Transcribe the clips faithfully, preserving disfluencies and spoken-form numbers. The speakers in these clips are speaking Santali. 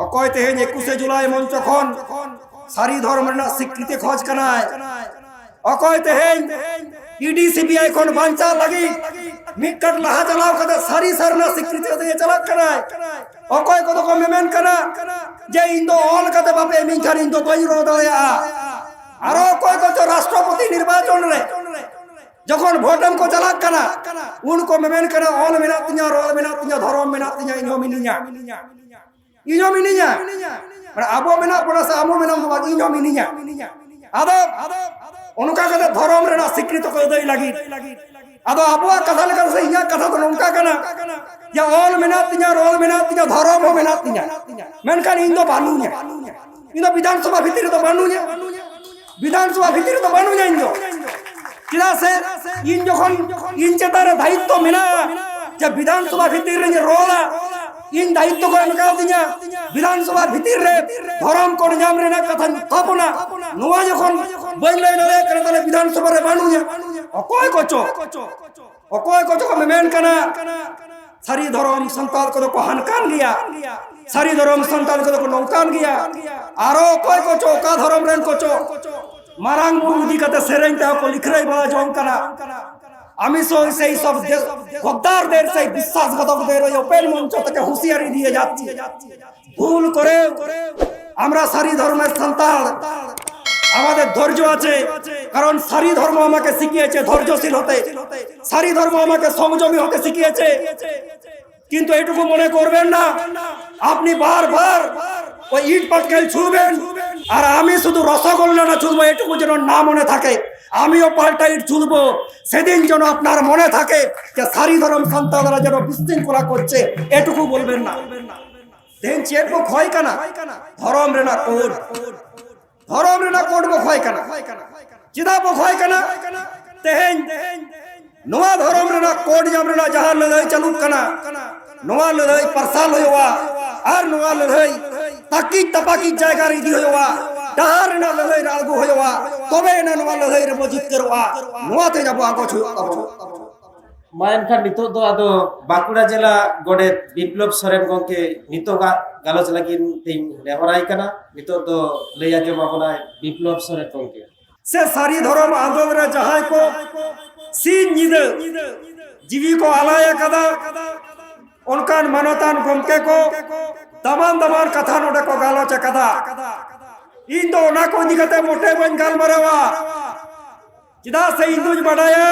ᱚᱠᱚᱭ ᱛᱮᱦᱮᱧ ᱮᱠᱩᱥᱮ ᱡᱩᱞᱟᱭ ᱢᱚᱧᱪᱚ ᱠᱷᱚᱱ ᱥᱟᱹᱨᱤ ᱫᱷᱚᱨᱚᱢ ᱨᱮᱱᱟᱜ ᱥᱤᱠᱨᱤᱛᱤ ᱠᱷᱚᱡᱽ ᱠᱟᱱᱟᱭ? ᱚᱠᱚᱭ ᱛᱮᱦᱮᱧ E D C B I ᱠᱷᱚᱱ ᱵᱟᱧᱪᱟᱣ ᱞᱟᱹᱜᱤᱫ ᱢᱤᱫ ᱠᱟᱴ ᱞᱟᱦᱟ ᱪᱟᱞᱟᱣ ᱠᱟᱛᱮ ᱥᱟᱹᱨᱤ ᱥᱟᱨᱱᱟ ᱥᱤᱠᱨᱤᱛᱤ ᱠᱟᱛᱮ ᱪᱟᱞᱟᱜ ᱠᱟᱱᱟᱭ? ᱚᱠᱚᱭ ᱠᱚᱫᱚ ᱠᱚ ᱢᱮᱢᱮᱱ ᱠᱟᱱᱟ ᱡᱮ ᱤᱧ ᱫᱚ ᱚᱞ ᱠᱟᱛᱮ ᱵᱟᱯᱮ ᱤᱢᱟᱹᱧ ᱠᱷᱟᱱ ᱤᱧ ᱫᱚ ᱵᱟᱹᱧ ᱨᱚᱲ ᱫᱟᱲᱮᱭᱟᱜᱼᱟ᱾ ᱟᱨᱚ ᱚᱠᱚᱭ ᱠᱚᱪᱚ ᱨᱟᱥᱴᱨᱚᱯᱚᱛᱤ ᱱᱤᱨᱵᱟᱪᱚᱱ ᱨᱮ ᱡᱚᱠᱷᱚᱱ ᱵᱷᱳᱴ ᱮᱢ ᱠᱚ ᱪᱟᱞᱟᱜ ᱠᱟᱱᱟ, ᱩᱱ ᱠᱚ ᱢᱮᱢᱮᱱ ᱠᱟᱱᱟ, "ᱚᱞ ᱢᱮᱱᱟᱜ ᱛᱤᱧᱟ, ᱨᱚᱲ ᱢᱮᱱᱟᱜ ᱛᱤᱧᱟ, ᱫᱷᱚᱨᱚᱢ ᱢᱮᱱᱟᱜ ᱛᱤᱧᱟ, ᱤᱧ ᱦᱚᱸ ᱢᱤᱱᱟᱹᱧᱟ, ᱤᱧ ᱦᱚᱸ ᱢᱤᱱᱟᱹᱧᱟ᱾" ᱢᱟᱱᱮ ᱟᱵᱚ ᱢᱮᱱᱟᱜ ᱵᱚᱱᱟ ᱥᱮ ᱟᱵᱚ ᱢᱮᱱᱟᱜ ᱵᱚᱱᱟ, ᱤᱧ ᱦᱚᱸ ᱢᱤᱱᱟᱹᱧᱟ᱾ ᱟᱫᱚ ᱚᱱᱠᱟ ᱠᱟᱛᱮ ᱫᱷᱚᱨᱚᱢ ᱨᱮᱱᱟᱜ ᱥᱤᱠᱨᱤᱛᱤ ᱠᱚ ᱟᱹᱫᱟᱹᱭ ᱞᱟᱹᱜᱤᱫ, ᱟᱫᱚ ᱟᱵᱚᱣᱟᱜ ᱠᱟᱛᱷᱟ ᱞᱮᱠᱟ ᱥᱮ ᱤᱧᱟᱹᱜ ᱠᱟᱛᱷᱟ ᱫᱚ ᱱᱚᱝᱠᱟ ᱠᱟᱱᱟ ᱡᱮ ᱚᱞ ᱢᱮᱱᱟᱜ ᱛᱤᱧᱟ, ᱨᱚᱲ ᱢᱮᱱᱟᱜ ᱛᱤᱧᱟ, ᱫᱷᱚᱨᱚᱢ ᱦᱚᱸ ᱢᱮᱱᱟᱜ ᱛᱤᱧᱟ, ᱢᱮᱱᱠᱷᱟᱱ ᱤᱧ ᱫᱚ ᱵᱟᱹᱱᱩᱧᱟ᱾ ᱤᱧ ᱫᱚ ᱵᱤᱫᱷᱟᱱ ᱥᱚᱵᱷᱟ ᱵᱷᱤᱛᱤᱨ ᱨᱮᱫᱚ ᱵᱟᱹᱱᱩᱧᱟ᱾ ᱵᱤᱫᱷᱟᱱ ᱥᱚᱵᱷᱟ ᱵᱷᱤᱛᱤᱨ ᱨᱮᱫᱚ ᱵᱟᱹᱱᱩᱧᱟ ᱤᱧ ᱫᱚ᱾ ᱪᱮᱫᱟᱜ ᱥᱮ ᱤᱧ ᱡᱚᱠᱷᱚᱱ ᱤᱧ ᱪᱮᱛᱟᱱ ᱨᱮ ᱫᱟᱭᱤᱛᱛᱚ ᱢᱮᱱᱟᱜᱼᱟ ᱡᱮ ᱵᱤᱫᱷᱟᱱ ᱥᱚᱵᱷᱟ ᱵᱷᱤᱛᱤᱨ ᱨᱮᱧ ᱨᱚᱲᱟ, ᱤᱧ ᱫᱟᱭᱤᱛᱛᱚ ᱠᱚ ᱮᱢ ᱠᱟᱣᱫᱤᱧᱟ ᱵᱤᱫᱷᱟᱱ ᱥᱚᱵᱷᱟ ᱵᱷᱤᱛᱤᱨ ᱨᱮ ᱫᱷᱚᱨᱚᱢ ᱠᱳᱰ ᱧᱟᱢ ᱨᱮᱱᱟᱜ ᱠᱟᱛᱷᱟᱧ ᱩᱛᱛᱷᱟᱯᱚᱱᱟ᱾ ᱱᱚᱣᱟ ᱡᱚᱠᱷᱚᱱ ᱵᱟᱹᱧ ᱞᱟᱹᱭ ᱫᱟᱲᱮᱭᱟᱜ ᱠᱟᱱᱟ, ᱛᱟᱦᱞᱮ ᱵᱤᱫᱷᱟᱱ ᱥᱚᱵᱷᱟ ᱨᱮ ᱵᱟᱹᱱᱩᱧᱟ᱾ ᱚᱠᱚᱭ ᱠᱚᱪᱚ, ᱚᱠᱚᱭ ᱠᱚᱪᱚ ᱠᱚ ᱢᱮᱢᱮᱱ ᱠᱟᱱᱟ, ᱥᱟᱹᱨᱤ ᱫᱷᱚᱨᱚᱢ ᱥᱟᱱᱛᱟᱲ ᱠᱚᱫᱚ ᱠᱚ ᱦᱟᱱᱠᱟᱱ ᱜᱮᱭᱟ, ᱥᱟᱹᱨᱤ ᱫᱷᱚᱨᱚᱢ ᱥᱟᱱᱛᱟᱲ ᱠᱚᱫᱚ ᱠᱚ ᱱᱚᱝᱠᱟᱱ ᱜᱮᱭᱟ᱾ ᱟᱨᱚ ᱚᱠᱚᱭ ᱠᱚᱪᱚ, ᱚᱠᱟ ᱫᱷᱚᱨᱚᱢ ᱨᱮᱱ ᱠᱚᱪᱚ ᱢᱟᱨᱟᱝ ᱵᱩᱨᱩ ᱤᱫᱤ ᱠᱟᱛᱮ ᱥᱮᱨᱮᱧ ᱛᱮᱦᱚᱸ ᱠᱚ ᱞᱤᱠᱷᱨᱟᱹᱭ ᱵᱟᱲᱟ ᱡᱚᱝ ᱠᱟᱱᱟ। আমি সেই সেই সব যে গদ্দারদের সেই বিশ্বাসঘাতকদের ওই ওপেন মঞ্চ থেকে হুঁশিয়ারি দিয়ে যাচ্ছি, ভুল করেও আমরা সারি ধর্মের সন্তান, আমাদের ধৈর্য আছে, কারণ সারি ধর্ম আমাকে শিখিয়েছে ধৈর্যশীল হতে, সারি ধর্ম আমাকে সংযমী হতে শিখিয়েছে। কিন্তু এটুকু মনে করবেন না, আপনি বারবার ওই ইট পাটকেল ছুঁড়বেন আর আমি শুধু রসগোল্লাটা ছুঁড়বো, এটুকু যেন না মনে থাকে। আমিও পাল্টা ইট ছুঁড়বো, সেদিন যেন আপনার মনে থাকে যে সারি ধর্ম সন্তানরা যেন বিশৃঙ্খলা করছে, এটুকু বলবেন না। ᱛᱮᱦᱮᱧ ᱪᱮᱫ ᱵᱚ ᱠᱷᱚᱭ ᱠᱟᱱᱟ? ᱫᱷᱚᱨᱚᱢ ᱨᱮᱱᱟᱜ ᱠᱳᱰ, ᱫᱷᱚᱨᱚᱢ ᱨᱮᱱᱟᱜ ᱠᱳᱰ ᱵᱚ ᱠᱷᱚᱭ ᱠᱟᱱᱟ᱾ ᱪᱮᱫᱟᱜ ᱵᱚ ᱠᱷᱚᱭ ᱠᱟᱱᱟ? ᱛᱮᱦᱮᱧ ᱱᱚᱣᱟ ᱫᱷᱚᱨᱚᱢ ᱨᱮᱱᱟᱜ ᱠᱳᱰ ᱧᱟᱢ ᱨᱮᱱᱟᱜ ᱡᱟᱦᱟᱸ ᱞᱟᱹᱲᱦᱟᱹᱭ ᱪᱟᱹᱞᱩᱜ ᱠᱟᱱᱟ, ᱱᱚᱣᱟ ᱞᱟᱹᱲᱦᱟᱹᱭ ᱯᱟᱨᱥᱟᱞ ᱦᱩᱭᱩᱜᱼᱟ ᱟᱨ ᱱᱚᱣᱟ ᱞᱟᱹᱲᱦᱟᱹᱭ ᱛᱟᱹᱠᱤᱡ ᱛᱟᱯᱟᱠᱤᱡ ᱡᱟᱭᱜᱟ ᱨᱮ ᱤᱫᱤ ᱦᱩᱭᱩᱜᱼᱟ, ᱰᱟᱦᱟᱨ ᱨᱮᱱᱟᱜ ᱞᱟᱹᱲᱦᱟᱹᱭ ᱨᱮ ᱟᱬᱜᱚ ᱦᱩᱭᱩᱜᱼᱟ, ᱛᱚᱵᱮ ᱮᱱᱟ ᱱᱚᱣᱟ ᱞᱟᱹᱲᱦᱟᱹᱭ ᱨᱮᱵᱚ ᱡᱤᱛᱠᱟᱹᱨᱚᱜᱼᱟ᱾ ᱱᱚᱣᱟ ᱛᱮ ᱟᱵᱚ ᱟᱸᱜᱚᱪ ᱦᱩᱭᱩᱜ ᱛᱟᱵᱚᱱᱟ᱾ ᱢᱟ ᱮᱱᱠᱷᱟᱱ ᱱᱤᱛᱚᱜ ᱫᱚ ᱟᱫᱚ ᱵᱟᱸᱠᱩᱲᱟ ᱡᱮᱞᱟ ᱜᱚᱰᱮᱛ ᱵᱤᱯᱞᱚᱵ ᱥᱚᱨᱮᱱ ᱜᱚᱢᱠᱮ ᱱᱤᱛᱚᱜᱟᱜ ᱜᱟᱞᱚᱪ ᱞᱟᱹᱜᱤᱫ ᱤᱧ ᱱᱮᱦᱚᱨᱟᱭ ᱠᱟᱱᱟ᱾ ᱱᱤᱛᱚᱜ ᱫᱚ ᱞᱟᱹᱭ ᱟᱸᱡᱚᱢ ᱟᱵᱚᱱᱟᱭ ᱵᱤᱯᱞᱚᱵ ᱥᱚᱨᱮᱱ ᱜᱚᱢᱠᱮ᱾ ᱥᱮ ᱥᱟᱹᱨᱤ ᱫᱷᱚᱨᱚᱢ ᱟᱸᱫᱳᱲ ᱨᱮ ᱡᱟᱦᱟᱸᱭ ᱠᱚ ᱥᱤᱧ ᱧᱤᱫᱟᱹ ᱡᱤᱣᱤ ᱠᱚ ᱟᱞᱟᱭ ᱟᱠᱟᱫᱟ, ᱚᱱᱠᱟᱱ ᱢᱟᱱᱚᱛᱟᱱ ᱜᱚᱢᱠᱮ ᱠᱚ, ᱫᱟᱢᱟᱱ ᱫᱟᱢᱟᱱ ᱠᱟᱛᱷᱟ ᱱᱚᱰᱮ ᱠᱚ ᱜᱟᱞᱚᱪ ᱟᱠᱟᱫᱟ᱾ ᱤᱧ ᱫᱚ ᱚᱱᱟ ᱠᱚ ᱤᱫᱤ ᱠᱟᱛᱮ ᱢᱚᱴᱮ ᱵᱟᱹᱧ ᱜᱟᱞᱢᱟᱨᱟᱣᱟ, ᱪᱮᱫᱟᱜ ᱥᱮ ᱤᱧ ᱫᱩᱧ ᱵᱟᱰᱟᱭᱟ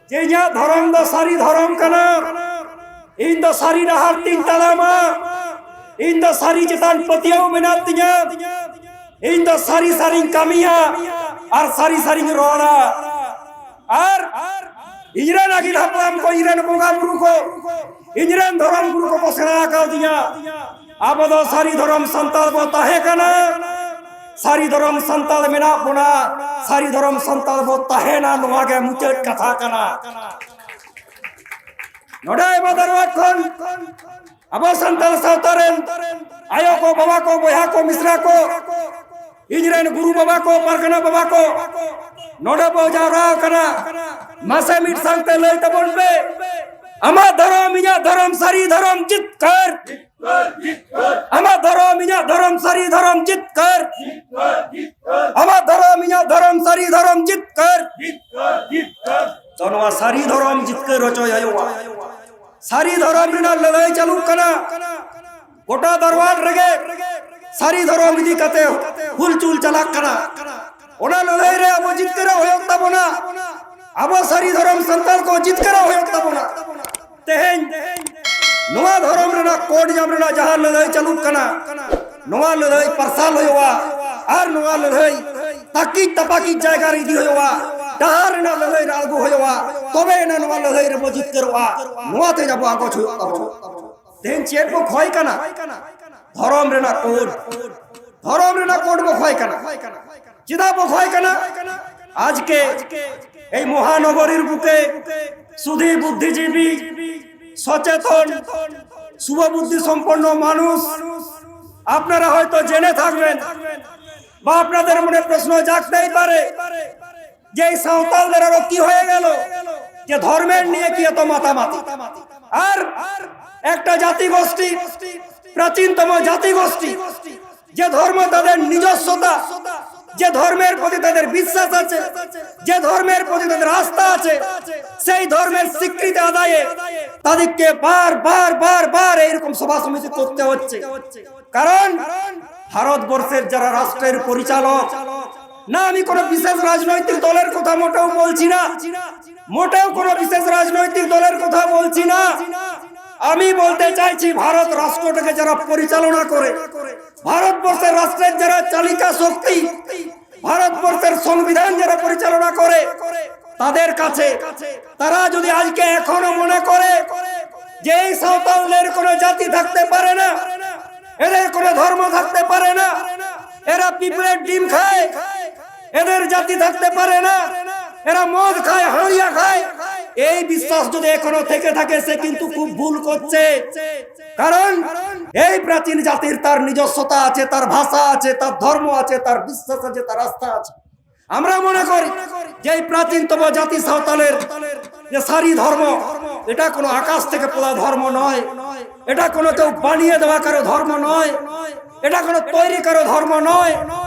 ᱡᱮ ᱤᱧᱟᱹᱜ ᱫᱷᱚᱨᱚᱢ ᱫᱚ ᱥᱟᱹᱨᱤ ᱫᱷᱚᱨᱚᱢ ᱠᱟᱱᱟ᱾ ᱤᱧ ᱫᱚ ᱥᱟᱹᱨᱤ ᱰᱟᱦᱟᱨ ᱛᱤᱧ ᱛᱟᱲᱟᱢᱟ᱾ ᱤᱧ ᱫᱚ ᱥᱟᱹᱨᱤ ᱪᱮᱛᱟᱱ ᱯᱟᱹᱛᱭᱟᱹᱣ ᱢᱮᱱᱟᱜ ᱛᱤᱧᱟᱹ᱾ ᱤᱧ ᱫᱚ ᱥᱟᱹᱨᱤ ᱥᱟᱹᱨᱤᱧ ᱠᱟᱹᱢᱤᱭᱟ ᱟᱨ ᱥᱟᱹᱨᱤ ᱥᱟᱹᱨᱤᱧ ᱨᱚᱲᱟ᱾ ᱟᱨ ᱤᱧᱨᱮᱱ ᱟᱹᱜᱤᱞ ᱦᱟᱯᱲᱟᱢ ᱠᱚ, ᱤᱧᱨᱮᱱ ᱵᱚᱸᱜᱟ ᱵᱩᱨᱩ ᱠᱚ, ᱤᱧᱨᱮᱱ ᱫᱷᱚᱨᱚᱢ ᱜᱩᱨᱩ ᱠᱚᱠᱚ ᱥᱮᱬᱟ ᱟᱠᱟᱣᱫᱤᱧᱟ, ᱟᱵᱚ ᱫᱚ ᱥᱟᱹᱨᱤ ᱫᱷᱚᱨᱚᱢ ᱥᱟᱱᱛᱟᱲ ᱵᱚ ᱛᱟᱦᱮᱸ ᱠᱟᱱᱟ, ᱥᱟᱹᱨᱤ ᱫᱷᱚᱨᱚᱢ ᱥᱟᱱᱛᱟᱲ ᱢᱮᱱᱟᱜ ᱵᱚᱱᱟ, ᱥᱟᱹᱨᱤ ᱫᱷᱚᱨᱚᱢ ᱥᱟᱱᱛᱟᱲ ᱵᱚ ᱛᱟᱦᱮᱱᱟ, ᱱᱚᱣᱟ ᱜᱮ ᱢᱩᱪᱟᱹᱫ ᱠᱟᱛᱷᱟ ᱠᱟᱱᱟ᱾ ᱱᱚᱰᱮ ᱟᱭᱢᱟ ᱫᱟᱨᱣᱟ ᱠᱷᱚᱱ ᱟᱵᱚ ᱥᱟᱱᱛᱟᱲ ᱥᱟᱶᱛᱟ ᱨᱮᱱ ᱟᱭᱳ ᱠᱚ, ᱵᱟᱵᱟ ᱠᱚ, ᱵᱚᱭᱦᱟ ᱠᱚ, ᱢᱤᱥᱨᱟ ᱠᱚ, ᱤᱧ ᱨᱮᱱ ᱜᱩᱨᱩ ᱵᱟᱵᱟ ᱠᱚ, ᱯᱟᱨᱜᱟᱱᱟ ᱵᱟᱵᱟ ᱠᱚ, ᱱᱚᱰᱮ ᱵᱚ ᱡᱟᱣᱨᱟ ᱟᱠᱟᱱᱟ᱾ ᱢᱟᱥᱮ ᱢᱤᱫ ᱥᱟᱶᱛᱮ ᱞᱟᱹᱭ ᱛᱟᱵᱚᱱ ᱯᱮ, ᱟᱢᱟᱜ ᱫᱷᱚᱨᱚᱢ, ᱤᱧᱟᱹᱜ ᱫᱷᱚᱨᱚᱢ, ᱥᱟᱹᱨᱤ ᱫᱷᱚᱨᱚᱢ ᱡᱤᱛᱠᱟᱹᱨ᱾ ᱟᱢᱟᱜ ᱫᱷᱚᱨᱚᱢ, ᱤᱧᱟᱹᱜ ᱫᱷᱚᱨᱚᱢ, ᱥᱟᱹᱨᱤ ᱫᱷᱚᱨᱚᱢ ᱡᱤᱛᱠᱟᱹᱨ᱾ ᱟᱢᱟᱜ ᱫᱷᱚᱨᱚᱢ, ᱤᱧᱟᱹᱜ ᱫᱷᱚᱨᱚᱢ, ᱥᱟᱹᱨᱤ ᱫᱷᱚᱨᱚᱢ ᱡᱤᱛᱠᱟᱹᱨ᱾ ᱛᱚ, ᱱᱚᱣᱟ ᱥᱟᱹᱨᱤ ᱫᱷᱚᱨᱚᱢ ᱡᱤᱛᱠᱟᱹᱨ ᱦᱚᱪᱚᱭ ᱦᱩᱭᱩᱜᱼᱟ᱾ ᱥᱟᱹᱨᱤ ᱫᱷᱚᱨᱚᱢ ᱨᱮᱱᱟᱜ ᱞᱟᱹᱲᱦᱟᱹᱭ ᱪᱟᱹᱞᱩᱜ ᱠᱟᱱᱟ᱾ ᱜᱚᱴᱟ ᱫᱟᱨᱣᱟᱲ ᱨᱮᱜᱮ ᱥᱟᱹᱨᱤ ᱫᱷᱚᱨᱚᱢ ᱤᱫᱤ ᱠᱟᱛᱮ ᱦᱩᱞᱪᱩᱞ ᱪᱟᱞᱟᱜ ᱠᱟᱱᱟ᱾ ᱚᱱᱟ ᱞᱟᱹᱲᱦᱟᱹᱭ ᱨᱮ ᱟᱵᱚ ᱡᱤᱛᱠᱟᱹᱨᱚᱜ ᱦᱩᱭᱩᱜ ᱛᱟᱵᱚᱱᱟ᱾ ᱟᱵᱚ ᱥᱟᱹᱨᱤ ᱫᱷᱚᱨᱚᱢ ᱥᱟᱱᱛᱟᱲ ᱠᱚ ᱡᱤᱛᱠᱟᱹᱨᱚᱜ ᱦᱩᱭᱩᱜ ᱛᱟᱵᱚᱱᱟ᱾ ᱛᱮᱦᱮᱧ ᱱᱚᱣᱟ ᱫᱷᱚᱨᱚᱢ ᱨᱮᱱᱟᱜ ᱠᱳᱰ ᱧᱟᱢ ᱨᱮᱱᱟᱜ ᱡᱟᱦᱟᱸ ᱞᱟᱹᱲᱦᱟᱹᱭ ᱪᱟᱹᱞᱩᱜ ᱠᱟᱱᱟ, ᱱᱚᱣᱟ ᱞᱟᱹᱲᱦᱟᱹᱭ ᱯᱟᱨᱥᱟᱞ ᱦᱩᱭᱩᱜᱼᱟ᱾ ᱟᱨ ᱱᱚᱣᱟ ᱞᱟᱹᱲᱦᱟᱹᱭ ᱛᱟᱹᱠᱤᱡ ᱛᱟᱯᱟᱠᱤᱡ ᱡᱟᱭᱜᱟ ᱨᱮ ᱤᱫᱤ ᱦᱩᱭᱩᱜᱼᱟ᱾ ᱰᱟᱦᱟᱨ ᱨᱮᱱᱟᱜ ᱞᱟᱹᱲᱦᱟᱹᱭ ᱨᱮ ᱟᱬᱜᱚ ᱦᱩᱭᱩᱜᱼᱟ᱾ ᱛᱚᱵᱮ ᱮᱱᱟ ᱱᱚᱣᱟ ᱞᱟᱹᱲᱦᱟᱹᱭ ᱨᱮᱵᱚ ᱡᱤᱛᱠᱟᱹᱨᱚᱜᱼᱟ᱾ ᱱᱚᱣᱟ ᱛᱮ ᱟᱵᱚ ᱟᱸᱜᱚᱪ ᱦᱩᱭᱩᱜ ᱛᱟᱵᱚᱱᱟ᱾ ᱛᱮᱦᱮᱧ ᱪᱮᱫ ᱵᱚ ᱠᱷᱚᱭ ᱠᱟᱱᱟ? ᱫᱷᱚᱨᱚᱢ ᱨᱮᱱᱟᱜ ᱠᱳᱰ᱾ ᱫᱷᱚᱨᱚᱢ ᱨᱮᱱᱟᱜ ᱠᱳᱰ ᱵᱚ ᱠᱷᱚᱭ ᱠᱟᱱᱟ᱾ ᱪᱮᱫᱟᱜ ᱵᱚ ᱠᱷᱚᱭ ᱠᱟᱱᱟ? ᱟᱡᱠᱮ ᱮᱭ ᱢᱚᱦᱟᱱᱚᱜᱚᱨᱤᱨ ᱵᱩᱠᱮ ᱥᱩᱫᱷᱤ ᱵᱩᱫᱽᱫᱷᱤᱡᱤᱵᱤ, ᱥᱚᱪᱮᱛᱚᱱ, ᱥᱩᱵᱷᱚ ᱵᱩᱫᱽᱫᱷᱤ ᱥᱚᱢᱯᱚᱱᱱᱚ ᱢᱟᱱᱩᱥ, আপনারা হয়তো জেনে থাকবেন বা আপনাদের মনে প্রশ্ন জাগতেই পারে যে এই সাঁওতালদের আরো কি হয়ে গেল। যে ধর্মের নিয়ে কি এত মাতামাতি? আর একটা জাতিগোষ্ঠী, প্রাচীনতম জাতিগোষ্ঠী, যে ধর্ম তাদের নিজস্বতা, যে ধর্মের প্রতি তাদের বিশ্বাস আছে, যে ধর্মের প্রতি তাদের আস্থা আছে, সেই ধর্মের স্বীকৃতি আদায়ে তাদেরকে বার বার বার বার এইরকম সভা সমিতি করতে হচ্ছে। কারণ ভারতবর্ষের যারা রাষ্ট্রের পরিচালক, না, আমি কোনো বিশেষ রাজনৈতিক দলের কথা মোটেও বলছি না, মোটেও কোনো বিশেষ রাজনৈতিক দলের কথা বলছি না। আমি বলতে চাইছি, ভারত রাষ্ট্রটাকে যারা পরিচালনা করে, ভারতবর্ষের রাষ্ট্রের যারা চালিকা শক্তি, ভারতবর্ষের সংবিধান যারা পরিচালনা করে, তাদের কাছে, তারা যদি আজকে এখনো মনে করে যে এই সাঁওতালদের কোনো জাতি থাকতে পারে না, এদের কোনো ধর্ম থাকতে পারে না, এরা পিঁপড়ের ডিম খায়, এদের জাতি থাকতে পারে না, এরা মদ খায়, হাঁড়িয়া খায়, এই বিশ্বাস যদি এখনো থেকে থাকে, সে কিন্তু খুব ভুল করছে। কারণ এই প্রাচীন জাতির তার নিজস্বতা আছে, তার ভাষা আছে, তার ধর্ম আছে, তার বিশ্বাস আছে, তার আস্থা আছে। আমরা মনে করি যে এই প্রাচীনতম জাতি সাঁওতালের যে সারি ধর্ম, এটা কোনো আকাশ থেকে পড়া ধর্ম নয়, এটা কোনো কেউ বানিয়ে দেওয়া কারো ধর্ম নয়, এটা কোনো তৈরি কারো ধর্ম নয়,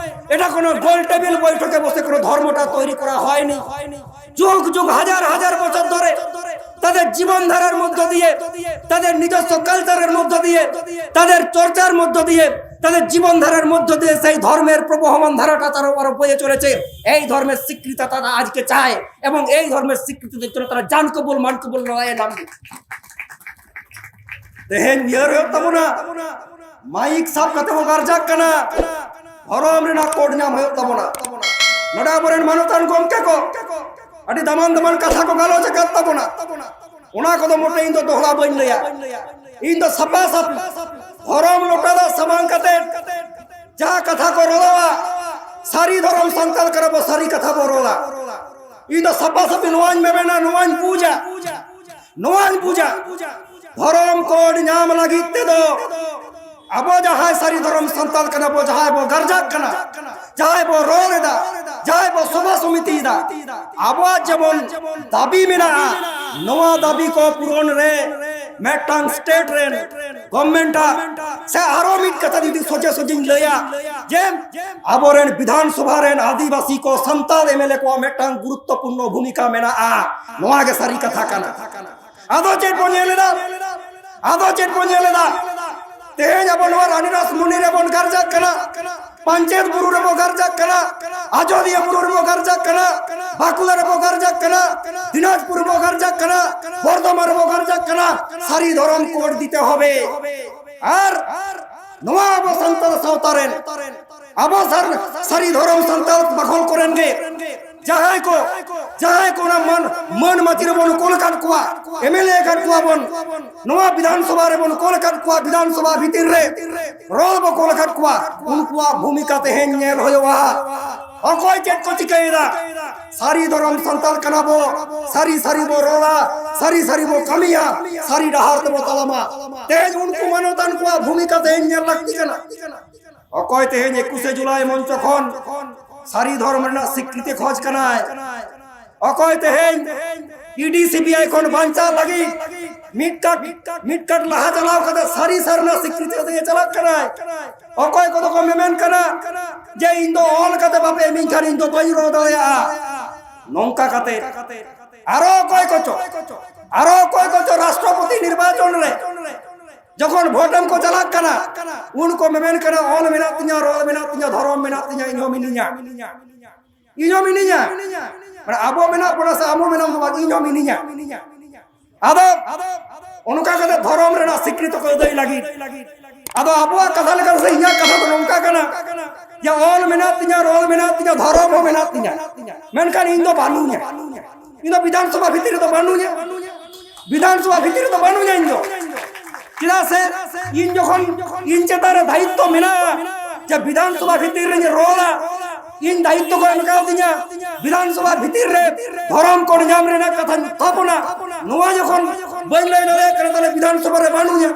এটা কোনো গোল টেবিল বৈঠকে বসে কোনো ধর্মটা তৈরি করা হয়নি। যুগ যুগ, হাজার হাজার বছর ধরে তাদের জীবনধারার মধ্য দিয়ে, তাদের নিজস্ব কালচারের মধ্য দিয়ে, তাদের চর্চার মধ্য দিয়ে, তাদের জীবনধারার মধ্য দিয়ে সেই ধর্মের প্রবহমান ধারাটা তারা আরো বয়ে চলেছে। এই ধর্মের স্বীকৃতি তারা আজকে চায় এবং এই ধর্মের স্বীকৃতির জন্য তারা জান কবুল মান কবুল লড়াইয়ে নামবে। ᱛᱮᱦᱮᱧ ᱩᱭᱦᱟᱹᱨ ᱦᱩᱭᱩᱜ ᱛᱟᱵᱚᱱᱟ, ᱢᱟᱭᱤᱠ ᱥᱟᱵ ᱠᱟᱛᱮ ᱵᱚ ᱜᱟᱨᱡᱟᱜ ᱠᱟᱱᱟ, ᱫᱷᱚᱨᱚᱢ ᱨᱮᱱᱟᱜ ᱠᱳᱰ ᱧᱟᱢ ᱦᱩᱭᱩᱜ ᱛᱟᱵᱚᱱᱟ᱾ ᱱᱚᱰᱮ ᱟᱵᱚᱨᱮᱱ ᱢᱟᱱᱚᱛᱟᱱ ᱜᱚᱢᱠᱮ ᱠᱚ ᱟᱹᱰᱤ ᱫᱟᱢᱟᱱ ᱫᱟᱢᱟᱱ ᱠᱟᱛᱷᱟ ᱠᱚ ᱜᱟᱞᱚᱪ ᱟᱠᱟᱫ ᱛᱟᱵᱚᱱᱟ, ᱚᱱᱟ ᱠᱚᱫᱚ ᱢᱚᱴᱮ ᱤᱧ ᱫᱚ ᱫᱚᱦᱲᱟ ᱵᱟᱹᱧ ᱞᱟᱹᱭᱟ᱾ ᱤᱧ ᱫᱚ ᱥᱟᱯᱷᱟ ᱥᱟᱯᱷᱤ ᱫᱷᱚᱨᱚᱢ ᱞᱚᱴᱟ ᱫᱟᱜ ᱥᱟᱢᱟᱝ ᱠᱟᱛᱮ ᱡᱟᱦᱟᱸ ᱠᱟᱛᱷᱟ ᱠᱚ ᱨᱚᱲᱟ, ᱥᱟᱹᱨᱤ ᱫᱷᱚᱨᱚᱢ ᱥᱟᱱᱛᱟᱲ ᱠᱟᱱᱟ ᱵᱚ, ᱥᱟᱹᱨᱤ ᱠᱟᱛᱷᱟ ᱵᱚ ᱨᱚᱲᱟ᱾ ᱤᱧ ᱫᱚ ᱥᱟᱯᱷᱟ ᱥᱟᱹᱯᱷᱤ ᱱᱚᱣᱟᱧ ᱢᱮᱢᱮᱱᱟ, ᱱᱚᱣᱟᱧ ᱵᱩᱡᱟ, ᱱᱚᱣᱟᱧ ᱵᱩᱡᱟ᱾ ᱫᱷᱚᱨᱚᱢ ᱠᱳᱰ ᱧᱟᱢ ᱞᱟᱹᱜᱤᱫ ᱛᱮᱫᱚ ᱟᱵᱚ ᱡᱟᱦᱟᱸᱭ ᱥᱟᱹᱨᱤ ᱫᱷᱚᱨᱚᱢ ᱥᱟᱱᱛᱟᱲ ᱠᱟᱱᱟ ᱵᱚ, ᱡᱟᱦᱟᱸᱭ ᱵᱚ ᱜᱟᱨᱡᱟᱜ ᱠᱟᱱᱟ, ᱡᱟᱦᱟᱸᱭ ᱵᱚ ᱨᱚᱲ ᱮᱫᱟ, ᱡᱟᱦᱟᱸᱭ ᱵᱚ ᱥᱚᱵᱷᱟ ᱥᱚᱢᱤᱛᱤᱭᱮᱫᱟ, ᱟᱵᱚᱣᱟᱜ ᱡᱮᱢᱚᱱ ᱫᱟᱹᱵᱤ ᱢᱮᱱᱟᱜᱼᱟ, ᱱᱚᱣᱟ ᱫᱟᱹᱵᱤ ᱠᱚ ᱯᱩᱨᱚᱱ ᱨᱮ ᱢᱤᱫᱴᱟᱝ ᱥᱴᱮᱴ ᱨᱮᱱ ᱜᱚᱵᱷᱢᱮᱱᱴ ᱟᱜ, ᱥᱮ ᱟᱨᱚ ᱢᱤᱫ ᱠᱟᱛᱷᱟ ᱡᱩᱫᱤ ᱥᱚᱡᱷᱮ ᱥᱚᱡᱷᱮᱧ ᱞᱟᱹᱭᱟ, ᱡᱮ ᱟᱵᱚᱨᱮᱱ ᱵᱤᱫᱷᱟᱱ ᱥᱚᱵᱷᱟ ᱨᱮᱱ ᱟᱹᱫᱤᱵᱟᱹᱥᱤ ᱠᱚ ᱥᱟᱱᱛᱟᱲ ᱮᱢᱮᱞᱮ ᱠᱚᱣᱟᱜ ᱢᱤᱫᱴᱟᱝ ᱜᱩᱨᱩᱛᱛᱚᱯᱩᱨᱱᱚ ᱵᱷᱩᱢᱤᱠᱟ ᱢᱮᱱᱟᱜᱼᱟ᱾ ᱱᱚᱣᱟ ᱜᱮ ᱥᱟᱹᱨᱤ ᱠᱟᱛᱷᱟ ᱠᱟᱱᱟ᱾ ᱟᱫᱚ ᱪᱮᱫ ᱵᱚᱱ ᱧᱮᱞ ᱮᱫᱟ? ᱟᱫᱚ ᱪᱮᱫ ᱵᱚᱱ ᱧᱮᱞ ᱮᱫᱟ? ᱛᱮᱦᱮᱧ ᱟᱵᱚ ᱱᱚᱣᱟ ᱨᱟᱱᱤ ᱨᱟᱥᱢᱩᱱᱤ ᱨᱮᱵᱚᱱ ᱜᱟᱨᱡᱟᱜ ᱠᱟᱱᱟ, ᱯᱟᱧᱪᱮᱛ ᱵᱩᱨᱩ ᱨᱮᱵᱚ ᱜᱟᱨᱡᱟᱜ ᱠᱟᱱᱟ, ᱟᱡᱚᱫᱤᱭᱟᱹ ᱵᱩᱨᱩ ᱨᱮᱵᱚ ᱜᱟᱨᱡᱟᱜ ᱠᱟᱱᱟ, ᱵᱟᱸᱠᱩᱲᱟ ᱨᱮᱵᱚ ᱜᱟᱨᱡᱟᱜ ᱠᱟᱱᱟ, ᱫᱤᱱᱟᱡᱽᱯᱩᱨ ᱨᱮᱵᱚ ᱜᱟᱨᱡᱟᱜ ᱠᱟᱱᱟ, ᱵᱚᱨᱫᱷᱚᱢᱟᱱ ᱨᱮᱵᱚ ᱜᱟᱨᱡᱟᱜ ᱠᱟᱱᱟ᱾ ᱥᱟᱹᱨᱤ ᱫᱷᱚᱨᱚᱢ ᱠᱳᱰ ᱫᱤᱛᱮ ᱦᱚᱵᱮ᱾ ᱟᱨ ᱱᱚᱣᱟ ᱟᱵᱚ ᱥᱟᱱᱛᱟᱲ ᱥᱟᱶᱛᱟ ᱨᱮᱱ ᱟᱵᱚ ᱥᱟᱨ-, ᱥᱟᱹᱨᱤ ᱫᱷᱚᱨᱚᱢ ᱥᱟᱱᱛᱟᱲ ᱵᱟᱠᱷᱳᱞ ᱠᱚᱨᱮᱱ ᱜᱮ ᱡᱟᱦᱟᱸᱭ ᱠᱚ, ᱡᱟᱦᱟᱸᱭ ᱠᱚ ᱚᱱᱟ ᱢᱟᱹᱱ, ᱢᱟᱹᱱ ᱢᱟᱹᱪᱤ ᱨᱮᱵᱚᱱ ᱠᱳᱞ ᱟᱠᱟᱫ ᱠᱚᱣᱟ, ᱮᱢᱮᱞᱮ ᱟᱠᱟᱫ ᱠᱚᱣᱟ ᱵᱚᱱ, ᱱᱚᱣᱟ ᱵᱤᱫᱷᱟᱱ ᱥᱚᱵᱷᱟ ᱨᱮᱵᱚᱱ ᱠᱳᱞ ᱟᱠᱟᱫ ᱠᱚᱣᱟ, ᱵᱤᱫᱷᱟᱱ ᱥᱚᱵᱷᱟ ᱵᱷᱤᱛᱤᱨ ᱨᱮ ᱨᱚᱲ ᱵᱚ ᱠᱳᱞ ᱟᱠᱟᱫ ᱠᱚᱣᱟ, ᱩᱱᱠᱩᱣᱟᱜ ᱵᱷᱩᱢᱤᱠᱟ ᱛᱮᱦᱮᱧ ᱧᱮᱞ ᱦᱩᱭᱩᱜᱼᱟ᱾ ᱚᱠᱚᱭ ᱪᱮᱫ ᱠᱚ ᱪᱤᱠᱟᱹᱭᱮᱫᱟ? ᱥᱟᱹᱨᱤ ᱫᱷᱚᱨᱚᱢ ᱥᱟᱱᱛᱟᱲ ᱠᱟᱱᱟ ᱵᱚ, ᱥᱟᱹᱨᱤ ᱥᱟᱹᱨᱤ ᱵᱚ ᱨᱚᱲᱟ, ᱥᱟᱹᱨᱤ ᱥᱟᱹᱨᱤ ᱵᱚ ᱠᱟᱹᱢᱤᱭᱟ, ᱥᱟᱹᱨᱤ ᱰᱟᱦᱟᱨ ᱛᱮᱵᱚ ᱛᱟᱲᱟᱢᱟ᱾ ᱛᱮᱦᱮᱧ ᱩᱱᱠᱩ ᱢᱟᱱᱚᱛᱟᱱ ᱠᱚᱣᱟᱜ ᱵᱷᱩᱢᱤᱠᱟ ᱛᱮᱦᱮᱧ ᱧᱮᱞ ᱞᱟᱹᱠᱛᱤ ᱠᱟᱱᱟ᱾ ᱚᱠᱚᱭ ᱛᱮᱦᱮᱧ ᱮᱠᱩᱥᱮ ᱡᱩᱞᱟᱭ ᱢᱚᱧᱪᱚ ᱠᱷᱚᱱ ᱥᱟᱹᱨᱤ ᱫᱷᱚᱨᱚᱢ ᱨᱮᱱᱟᱜ ᱥᱤᱠᱨᱤᱛᱤ ᱠᱷᱚᱡᱽ ᱠᱟᱱᱟᱭ? ᱚᱠᱚᱭ ᱛᱮᱦᱮᱧ E D C B I ᱠᱷᱚᱱ ᱵᱟᱧᱪᱟᱣ ᱞᱟᱹᱜᱤᱫ ᱢᱤᱫ ᱠᱟᱴ, ᱢᱤᱫ ᱠᱟᱴ ᱞᱟᱦᱟ ᱪᱟᱞᱟᱣ ᱠᱟᱛᱮ ᱥᱟᱹᱨᱤ ᱥᱟᱹᱨᱤᱱᱟᱜ ᱥᱤᱠᱨᱤᱛᱤ ᱠᱟᱛᱮ ᱜᱮ ᱪᱟᱞᱟᱜ ᱠᱟᱱᱟᱭ? ᱚᱠᱚᱭ ᱠᱚᱫᱚ ᱠᱚ ᱢᱮᱢᱮᱱ ᱠᱟᱱᱟ ᱡᱮ ᱤᱧ ᱫᱚ ᱚᱞ ᱠᱟᱛᱮ ᱵᱟᱯᱮ ᱮᱢᱤᱧ ᱠᱷᱟᱱ ᱤᱧ ᱫᱚ ᱵᱟᱹᱧ ᱨᱚᱲ ᱫᱟᱲᱮᱭᱟᱜᱼᱟ᱾ ᱱᱚᱝᱠᱟ ᱠᱟᱛᱮ ᱟᱨᱚ ᱚᱠᱚᱭ ᱠᱚᱪᱚ, ᱟᱨᱚ ᱚᱠᱚᱭ ᱠᱚᱪᱚ ᱨᱟᱥᱴᱨᱚᱯᱚᱛᱤ ᱱᱤᱨᱵᱟᱪᱚᱱ ᱨᱮ ᱡᱚᱠᱷᱚᱱ ᱵᱷᱳᱴ ᱮᱢ ᱠᱚ ᱪᱟᱞᱟᱜ ᱠᱟᱱᱟ, ᱩᱱ ᱠᱚ ᱢᱮᱢᱮᱱ ᱠᱟᱱᱟ, "ᱚᱞ ᱢᱮᱱᱟᱜ ᱛᱤᱧᱟ, ᱨᱚᱲ ᱢᱮᱱᱟᱜ ᱛᱤᱧᱟ, ᱫᱷᱚᱨᱚᱢ ᱢᱮᱱᱟᱜ ᱛᱤᱧᱟ, ᱤᱧ ᱦᱚᱸ ᱢᱤᱱᱟᱹᱧᱟ, ᱤᱧ ᱦᱚᱸ ᱢᱤᱱᱟᱹᱧᱟ᱾" ᱢᱟᱱᱮ ᱟᱵᱚ ᱢᱮᱱᱟᱜ ᱵᱚᱱᱟ ᱥᱮ ᱟᱵᱚ ᱢᱮᱱᱟᱜ ᱵᱚᱱᱟ, ᱤᱧ ᱦᱚᱸ ᱢᱤᱱᱟᱹᱧᱟ᱾ ᱟᱫᱚ ᱚᱱᱠᱟ ᱠᱟᱛᱮ ᱫᱷᱚᱨᱚᱢ ᱨᱮᱱᱟᱜ ᱥᱤᱠᱨᱤᱛᱤ ᱠᱚ ᱟᱹᱫᱟᱹᱭ ᱞᱟᱹᱜᱤᱫ, ᱟᱫᱚ ᱟᱵᱚᱣᱟᱜ ᱠᱟᱛᱷᱟ ᱞᱮᱠᱟ ᱥᱮ ᱤᱧᱟᱹᱜ ᱠᱟᱛᱷᱟ ᱫᱚ ᱱᱚᱝᱠᱟ ᱠᱟᱱᱟ, ᱡᱮ ᱚᱞ ᱢᱮᱱᱟᱜ ᱛᱤᱧᱟ, ᱨᱚᱲ ᱢᱮᱱᱟᱜ ᱛᱤᱧᱟ, ᱫᱷᱚᱨᱚᱢ ᱦᱚᱸ ᱢᱮᱱᱟᱜ ᱛᱤᱧᱟ, ᱢᱮᱱᱠᱷᱟᱱ ᱤᱧ ᱫᱚ ᱵᱟᱹᱱᱩᱧᱟ᱾ ᱤᱧ ᱫᱚ ᱵᱤᱫᱷᱟᱱ ᱥᱚᱵᱷᱟ ᱵᱷᱤᱛᱤᱨ ᱨᱮᱫᱚ ᱵᱟᱹᱱᱩᱧᱟ᱾ ᱵᱤᱫᱷᱟᱱ ᱥᱚᱵᱷᱟ ᱵᱷᱤᱛᱤᱨ ᱨᱮᱫᱚ ᱵᱟᱹᱱᱩᱧᱟ ᱤᱧ ᱫᱚ᱾ ᱪᱮᱫᱟᱜ ᱥᱮ ᱤᱧ ᱡᱚᱠᱷᱚᱱ ᱤᱧ ᱪᱮᱛᱟᱱ ᱨᱮ ᱫᱟᱭᱤᱛᱛᱚ ᱢᱮᱱᱟᱜᱼᱟ ᱡᱮ ᱵᱤᱫᱷᱟᱱ ᱥᱚᱵᱷᱟ ᱵᱷᱤᱛᱤᱨ ᱨᱮᱧ ᱨᱚᱲᱟ, ᱤᱧ ᱫᱟᱭᱤᱛᱛᱚ ᱠᱚ ᱮᱢ ᱠᱟᱣᱫᱤᱧᱟ ᱵᱤᱫᱷᱟᱱ ᱥᱚᱵᱷᱟ ᱵᱷᱤᱛᱤᱨ ᱨᱮ ᱫᱷᱚᱨᱚᱢ ᱠᱳᱰ ᱧᱟᱢ ᱨᱮᱱᱟᱜ ᱠᱟᱛᱷᱟᱧ ᱛᱷᱟᱯᱚᱱᱟ᱾ ᱱᱚᱣᱟ ᱡᱚᱠᱷᱚᱱ ᱵᱟᱹᱧ ᱞᱟᱹᱭ ᱫᱟᱲᱮᱭᱟᱜ ᱠᱟᱱᱟ, ᱛᱟᱦᱞᱮ ᱵᱤᱫᱷᱟᱱ ᱥᱚᱵᱷᱟ ᱨᱮ ᱵᱟᱹᱱᱩᱧᱟ᱾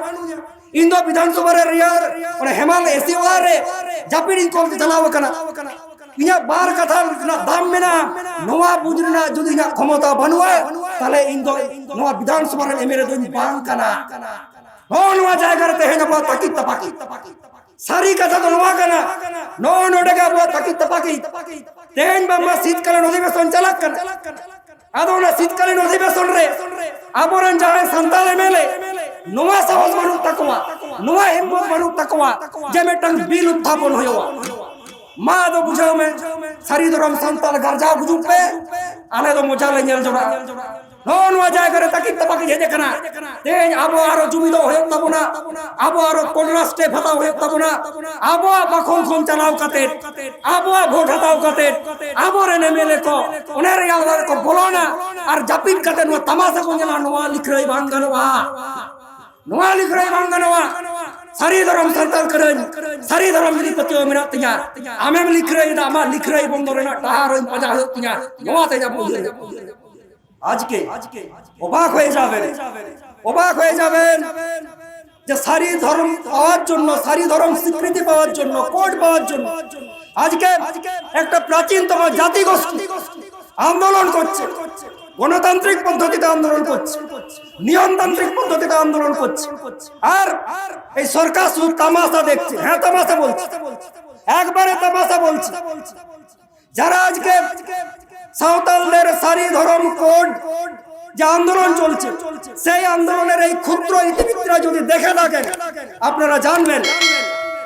ᱤᱧ ᱫᱚ ᱵᱤᱫᱷᱟᱱ ᱥᱚᱵᱷᱟ ᱨᱮ ᱨᱮᱭᱟᱲ, ᱚᱱᱟ ᱦᱮᱢᱟᱞ ᱮᱥᱤ ᱚᱲᱟᱜ ᱨᱮ ᱡᱟᱹᱯᱤᱫ ᱤᱧ ᱠᱚᱞ ᱛᱮ ᱪᱟᱞᱟᱣ ᱟᱠᱟᱱᱟ᱾ ᱤᱧᱟᱹᱜ ᱵᱟᱨ ᱠᱟᱛᱷᱟ ᱨᱮᱱᱟᱜ ᱫᱟᱢ ᱢᱮᱱᱟᱜᱼᱟ᱾ ᱱᱚᱣᱟ ᱵᱩᱡᱽ ᱨᱮᱱᱟᱜ ᱡᱩᱫᱤ ᱤᱧᱟᱹᱜ ᱠᱷᱚᱢᱚᱛᱟ ᱵᱟᱹᱱᱩᱜᱼᱟ, ᱛᱟᱦᱞᱮ ᱤᱧ ᱫᱚ ᱱᱚᱣᱟ ᱵᱤᱫᱷᱟᱱ ᱥᱚᱵᱷᱟ ᱨᱮᱱ ᱮᱢᱮᱞᱮ ᱫᱚᱧ ᱵᱟᱝ ᱠᱟᱱᱟ᱾ ᱱᱚᱜᱼᱚ ᱱᱚᱣᱟ ᱡᱟᱭᱜᱟ ᱨᱮ ᱛᱮᱦᱮᱧ ᱟᱵᱚᱣᱟᱜ ᱛᱟᱹᱠᱤᱡ ᱛᱟᱯᱟᱠᱤᱡ᱾ ᱥᱟᱹᱨᱤ ᱠᱟᱛᱷᱟ ᱫᱚ ᱱᱚᱣᱟ ᱠᱟᱱᱟ, ᱱᱚᱜᱼᱚ ᱱᱚᱰᱮ ᱜᱮ ᱟᱵᱚᱣᱟᱜ ᱛᱟᱹᱠᱤᱡ ᱛᱟᱯᱟᱠᱤᱡ᱾ ᱛᱮᱦᱮᱧ ᱵᱟᱝᱢᱟ ᱥᱤᱛᱠᱟᱞᱤᱱ ᱚᱫᱷᱤᱵᱮᱥᱚᱱ ᱪᱟᱞᱟᱜ ᱠᱟᱱᱟ᱾ ᱟᱫᱚ ᱚᱱᱟ ᱥᱤᱛᱠᱟᱞᱤᱱ ᱚᱫᱷᱤᱵᱮᱥᱚᱱ ᱨᱮ ᱟᱵᱚᱨᱮᱱ ᱡᱟᱦᱟᱸᱭ ᱥᱟᱱᱛᱟᱲ ᱮᱢᱮᱞᱮ, ᱱᱚᱣᱟ ᱥᱟᱦᱚᱥ ᱵᱟᱹᱱᱩᱜ ᱛᱟᱠᱚᱣᱟ, ᱱᱚᱣᱟ ᱦᱤᱢᱢᱚᱛ ᱵᱟᱹᱱᱩᱜ ᱛᱟᱠᱚᱣᱟ ᱡᱮ ᱢᱤᱫᱴᱟᱝ ᱵᱤᱞ ᱩᱛᱛᱷᱟᱯᱚᱱ ᱦᱩᱭᱩᱜᱼᱟ᱾ ᱢᱟ ᱟᱫᱚ ᱵᱩᱡᱷᱟᱹᱣ ᱢᱮ, ᱥᱟᱹᱨᱤ ᱫᱷᱚᱨᱚᱢ ᱥᱟᱱᱛᱟᱲ ᱜᱟᱨᱡᱟᱣ ᱜᱩᱡᱩᱜ ᱯᱮ, ᱟᱞᱮ ᱫᱚ ᱢᱚᱡᱟ ᱞᱮ ᱧᱮᱞ ᱡᱚᱝᱟ᱾ ᱱᱚᱜᱼᱚ ᱱᱚᱣᱟ ᱡᱟᱭᱜᱟ ᱨᱮ ᱛᱟᱹᱠᱤᱡ ᱛᱟᱯᱟᱠᱤᱡ ᱦᱮᱡ ᱟᱠᱟᱱᱟ᱾ ᱛᱮᱦᱮᱧ ᱟᱵᱚ ᱟᱨᱚ ᱡᱩᱢᱤᱫᱚᱜ ᱦᱩᱭᱩᱜ ᱛᱟᱵᱚᱱᱟ, ᱟᱵᱚ ᱟᱨᱚ ᱠᱚᱱᱨᱟᱥᱴᱮ ᱦᱟᱛᱟᱣ ᱦᱩᱭᱩᱜ ᱛᱟᱵᱚᱱᱟ, ᱟᱵᱚᱣᱟᱜ ᱵᱟᱠᱷᱳᱞ ᱠᱷᱚᱱ ᱪᱟᱞᱟᱣ ᱠᱟᱛᱮ, ᱟᱵᱚᱣᱟᱜ ᱵᱷᱳᱴ ᱦᱟᱛᱟᱣ ᱠᱟᱛᱮ, ᱟᱵᱚᱨᱮᱱ ᱮᱢᱮᱞᱮ ᱠᱚ ᱚᱱᱟ ᱨᱮᱭᱟᱲ ᱚᱲᱟᱜ ᱨᱮᱠᱚ ᱵᱚᱞᱚᱱᱟ ᱟᱨ ᱡᱟᱹᱯᱤᱫ ᱠᱟᱛᱮ ᱱᱚᱣᱟ ᱛᱟᱢᱟᱥᱟ ᱠᱚ ᱧᱮᱞᱟ᱾ ᱱᱚᱣᱟ ᱞᱤᱠᱷᱨᱟᱹᱭ ᱵᱟᱝ ᱜᱟᱱᱚᱜᱼᱟ, ᱱᱚᱣᱟ ᱞᱤᱠᱷᱨᱟᱹᱭ ᱵᱟᱝ ᱜᱟᱱᱚᱜᱼᱟ᱾ ᱥᱟᱹᱨᱤ ᱫᱷᱚᱨᱚᱢ ᱥᱟᱱᱛᱟᱲ ᱠᱟᱹᱱᱟᱹᱧ, ᱥᱟᱹᱨᱤ ᱫᱷᱚᱨᱚᱢ ᱡᱩᱫᱤ ᱯᱟᱹᱛᱭᱟᱹᱣ ᱢᱮᱱᱟᱜ ᱛᱤᱧᱟ, ᱟᱢᱮᱢ ᱞᱤᱠᱷᱨᱟᱹᱭ ᱮᱫᱟ, ᱟᱢᱟᱜ ᱞᱤᱠᱷᱨᱟᱹᱭ ᱵᱚᱱᱫᱚ ᱨᱮᱱᱟᱜ ᱰᱟᱦᱟᱨ ᱦᱚᱸᱧ ᱯᱟᱸᱡᱟ ᱦᱩᱭᱩᱜ ᱛᱤᱧᱟ᱾ ᱱᱚᱣᱟ ᱛᱮ ᱟᱵᱚ ᱩᱭᱦᱟᱹᱨ আজকে অবাক হয়ে যাবেন, অবাক হয়ে যাবেন যে সারি ধর্ম পাওয়ার জন্য, সারি ধর্ম স্বীকৃতি পাওয়ার জন্য, কোড পাওয়ার জন্য আজকে একটা প্রাচীনতম জাতিগোষ্ঠী আন্দোলন করছে, গণতান্ত্রিক পদ্ধতিতে আন্দোলন করছে, নিয়মতান্ত্রিক পদ্ধতিতে আন্দোলন করছে। আর এই সরকার শুধু তামাশা দেখছে, হ্যাঁ, তামাশা বলছে, একবারে তামাশা বলছে। যারা আজকে সাঁওতালদের সারি ধর্ম কোড যে আন্দোলন চলছে, সেই আন্দোলনের এই ক্ষুদ্র ইতিবৃত্তটা যদি দেখে থাকেন, আপনারা জানবেন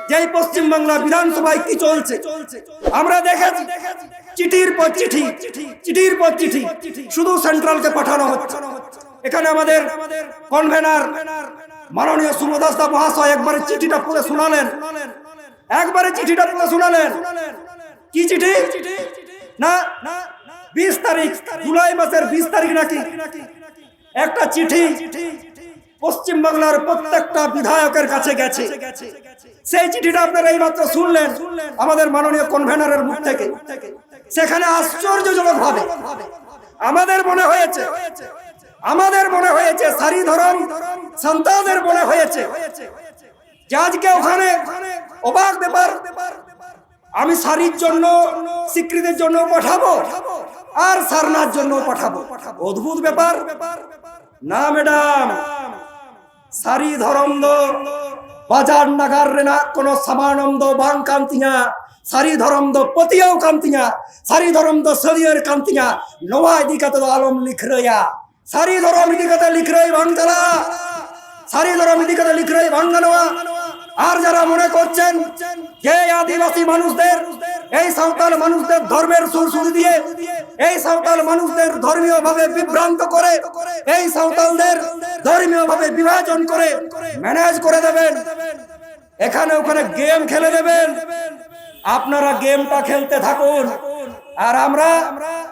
যে এই পশ্চিমবাংলা বিধানসভায় কি চলছে। আমরা দেখেছি চিঠির পর চিঠি, চিঠির পর চিঠি শুধু সেন্ট্রালকে পাঠানো হচ্ছে। এখানে আমাদের কনভেনার মাননীয় শুভ দাস দা মহাশয় একবারে চিঠিটা পড়ে শোনালেন, একবারে চিঠিটা পড়ে শোনালেন। কি চিঠি? না, বিশ তারিখ, জুলাই মাসের বিশ তারিখ নাকি একটা চিঠি পশ্চিমবাংলার প্রত্যেকটা বিধায়কের কাছে গেছে। সেই চিঠিটা আপনারা এইমাত্র শুনলেন আমাদের মাননীয় কনভেনারের মুখ থেকে। সেখানে আশ্চর্যজনকভাবে আমাদের মনে হয়েছে আমাদের মনে হয়েছে, সারি ধরম সন্তানদের মনে হয়েছে যে আজকে ওখানে অবাক ব্যাপার, আমি সারির জন্য, স্বীকৃতির জন্য পাঠাবো আর সারনার জন্য পাঠাবো। অদ্ভুত ব্যাপার। না ম্যাডাম, ᱥᱟᱹᱨᱤ ᱫᱷᱚᱨᱚᱢ ᱫᱚ ᱵᱟᱡᱟᱨ ᱱᱟᱜᱟᱨ ᱨᱮᱱᱟᱜ ᱠᱳᱱᱳ ᱥᱟᱢᱟᱱᱚᱢ ᱫᱚ ᱵᱟᱝ ᱠᱟᱱ ᱛᱤᱧᱟ᱾ ᱥᱟᱹᱨᱤ ᱫᱷᱚᱨᱚᱢ ᱫᱚ ᱯᱟᱹᱛᱭᱟᱹᱣ ᱠᱟᱱ ᱛᱤᱧᱟ᱾ ᱥᱟᱹᱨᱤ ᱫᱷᱚᱨᱚᱢ ᱫᱚ ᱥᱟᱹᱨᱭᱟᱹᱲ ᱠᱟᱱ ᱛᱤᱧᱟ᱾ ᱱᱚᱣᱟ ᱤᱫᱤ ᱠᱟᱛᱮ ᱫᱚ ᱟᱞᱚᱢ ᱞᱤᱠᱷᱨᱟᱹᱭᱟ᱾ ᱥᱟᱹᱨᱤ ᱫᱷᱚᱨᱚᱢ ᱤᱫᱤ ᱠᱟᱛᱮ ᱞᱤᱠᱷᱨᱟᱹᱭ ᱵᱟᱝ ᱪᱟᱞᱟᱜᱼᱟ᱾ ᱥᱟᱹᱨᱤ ᱫᱷᱚᱨᱚᱢ ᱤᱫᱤ ᱠᱟᱛᱮ ᱞᱤᱠᱷᱨᱟᱹᱭ ᱵᱟᱝ ᱜᱟᱱᱚᱜᱼᱟ᱾ ᱟᱨ ᱡᱟᱨᱟ ᱢᱚᱱᱮ ᱠᱚᱨᱪᱮᱱ ᱡᱮ ᱟᱹᱫᱤᱵᱟᱹᱥᱤ ᱢᱟᱱᱩᱥ ᱫᱮᱨ, ᱮᱭ ᱥᱟᱶᱛᱟᱞ ᱢᱟᱱᱩᱥ ᱫᱮᱨ ᱫᱷᱚᱨᱢᱮᱨ ᱥᱩᱨ ᱥᱩᱨ ᱫᱤᱭᱮ, ᱮᱭ ᱥᱟᱶᱛᱟᱞ ᱢᱟᱱᱩᱥ ᱫᱮᱨ ᱫᱷᱚᱨᱢᱤᱭᱚ ᱵᱷᱟᱵᱮ ᱵᱤᱵᱷᱨᱟᱱᱛᱚ ᱠᱚᱨᱮ, ᱮᱭ ᱥᱟᱶᱛᱟᱞ ᱫᱮᱨ ᱫᱷᱚᱨᱢᱤᱭᱚ ᱵᱷᱟᱵᱮ ᱵᱤᱵᱷᱟᱡᱚᱱ ᱠᱚᱨᱮ ᱢᱮᱱᱮᱡ ᱠᱚᱨᱮ ᱫᱮᱵᱮᱱ᱾ এখানে ওখানে গেম খেলে দেবেন, আপনারা গেমটা খেলতে থাকুন। আর আমরা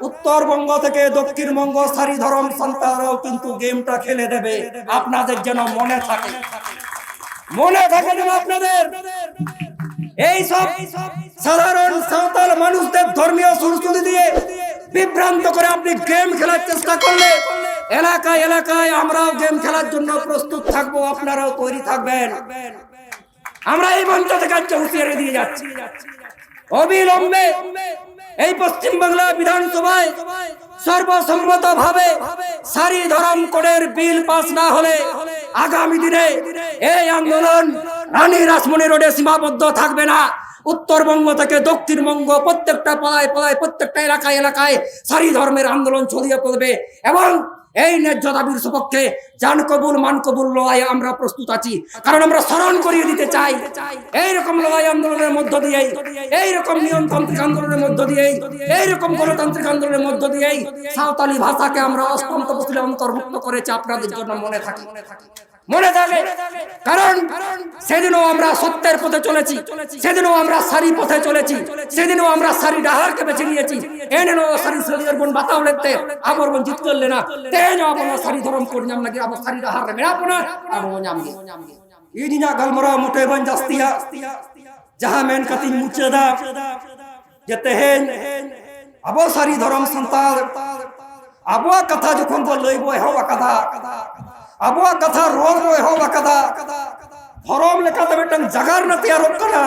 উত্তরবঙ্গ থেকে দক্ষিণবঙ্গ সারি ধরম সন্তানরাও কিন্তু গেমটা খেলে দেবে, আপনাদের যেন মনে থাকে, মনে থাকে যেন আপনাদের। এই সব সাধারণ সাঁওতাল মানুষদের ধর্মীয় সংস্কৃতি দিয়ে বিভ্রান্ত করে আপনি গেম খেলার চেষ্টা করলে এলাকায় এলাকায় আমরাও গেম খেলার জন্য প্রস্তুত থাকবো, আপনারাও তৈরি থাকবেন। আমরা এই মঞ্চ থেকে আজকে হুঁশিয়ারি দিয়ে যাচ্ছি, অবিলম্বে এই পশ্চিমবাংলা বিধানসভায় সর্বসম্মতভাবে সারি ধরম কোডের বিল পাস না হলে আগামী দিনে এই আন্দোলন রানী রাসমণি রোডে সীমাবদ্ধ থাকবে না। উত্তরবঙ্গ থেকে দক্ষিণবঙ্গ প্রত্যেকটা পাড়ায় পাড়ায় প্রত্যেকটা এলাকায় এলাকায় সারি ধর্মের আন্দোলন ছড়িয়ে পড়বে এবং এই ন্যায্য দাবির সপক্ষে জান কবুল মান কবুল লড়াইয়ে আমরা প্রস্তুত আছি। কারণ আমরা স্মরণ করিয়ে দিতে চাই, এইরকম লড়াই আন্দোলনের মধ্য দিয়েই, এইরকম নিয়মতান্ত্রিক আন্দোলনের মধ্য দিয়েই, এইরকম গণতান্ত্রিক আন্দোলনের মধ্য দিয়েই সাঁওতালি ভাষাকে আমরা অষ্টম তপশিলে অন্তর্ভুক্ত করেছি, আপনাদের জন্য মনে থাকে, মনে থাকে। কারণ সেদিনও আমরা সত্যের পথে চলেছি, সেদিনও আমরা সারি পথে চলেছি, সেদিনও আমরা সারি ডাহারকে বেছে নিয়েছি। ᱮᱱ ᱦᱤᱞᱳᱜ ᱥᱟᱹᱨᱤ ᱥᱟᱹᱨᱭᱟᱹᱲ ᱵᱚᱱ ᱵᱟᱛᱟᱣ ᱞᱮᱫ ᱛᱮ ᱟᱵᱚ ᱵᱚᱱ ᱡᱤᱛᱠᱟᱹᱨ ᱞᱮᱱᱟ᱾ ᱛᱮᱦᱮᱧ ᱟᱵᱚ ᱱᱚᱣᱟ ᱥᱟᱹᱨᱤ ᱫᱷᱚᱨᱚᱢ ᱠᱚ ᱧᱟᱢ ᱞᱟᱹᱜᱤᱫ ᱟᱵᱚ ᱥᱟᱹᱨᱤ ᱰᱟᱦᱟᱨ ᱨᱮ ᱢᱮᱱᱟᱜ ᱵᱚᱱᱟ, ᱟᱵᱚ ᱵᱚᱱ ᱧᱟᱢ ᱜᱮᱭᱟ᱾ ᱤᱧ ᱤᱧᱟᱹᱜ ᱜᱟᱞᱢᱟᱨᱟᱣ ᱢᱚᱴᱮ ᱵᱟᱹᱧ ᱡᱟᱹᱥᱛᱤᱭᱟ, ᱡᱟᱦᱟᱸ ᱢᱮᱱ ᱠᱟᱛᱮᱧ ᱢᱩᱪᱟᱹᱫᱟ ᱡᱮ ᱛᱮᱦᱮᱧ ᱟᱵᱚ ᱥᱟᱹᱨᱤ ᱫᱷᱚᱨᱚᱢ ᱥᱟᱱᱛᱟᱲ ᱟᱵᱚᱣᱟᱜ ᱠᱟᱛᱷᱟ ᱡᱚᱠᱷᱚᱱ ᱵᱚ ᱞᱟᱹᱭ ᱵᱚ ᱮᱦᱚᱵ ᱟᱠᱟᱫᱟ, ᱟᱵᱚᱣᱟᱜ ᱠᱟᱛᱷᱟ ᱨᱚᱲ ᱵᱚ ᱮᱦᱚᱵ ᱟᱠᱟᱫᱟ, ᱫᱷᱚᱨᱚᱢ ᱞᱮᱠᱟᱛᱮ ᱢᱤᱫᱴᱟᱝ ᱡᱟᱜᱟᱨᱱᱟ ᱛᱮᱭᱟᱨᱚᱜ ᱠᱟᱱᱟ,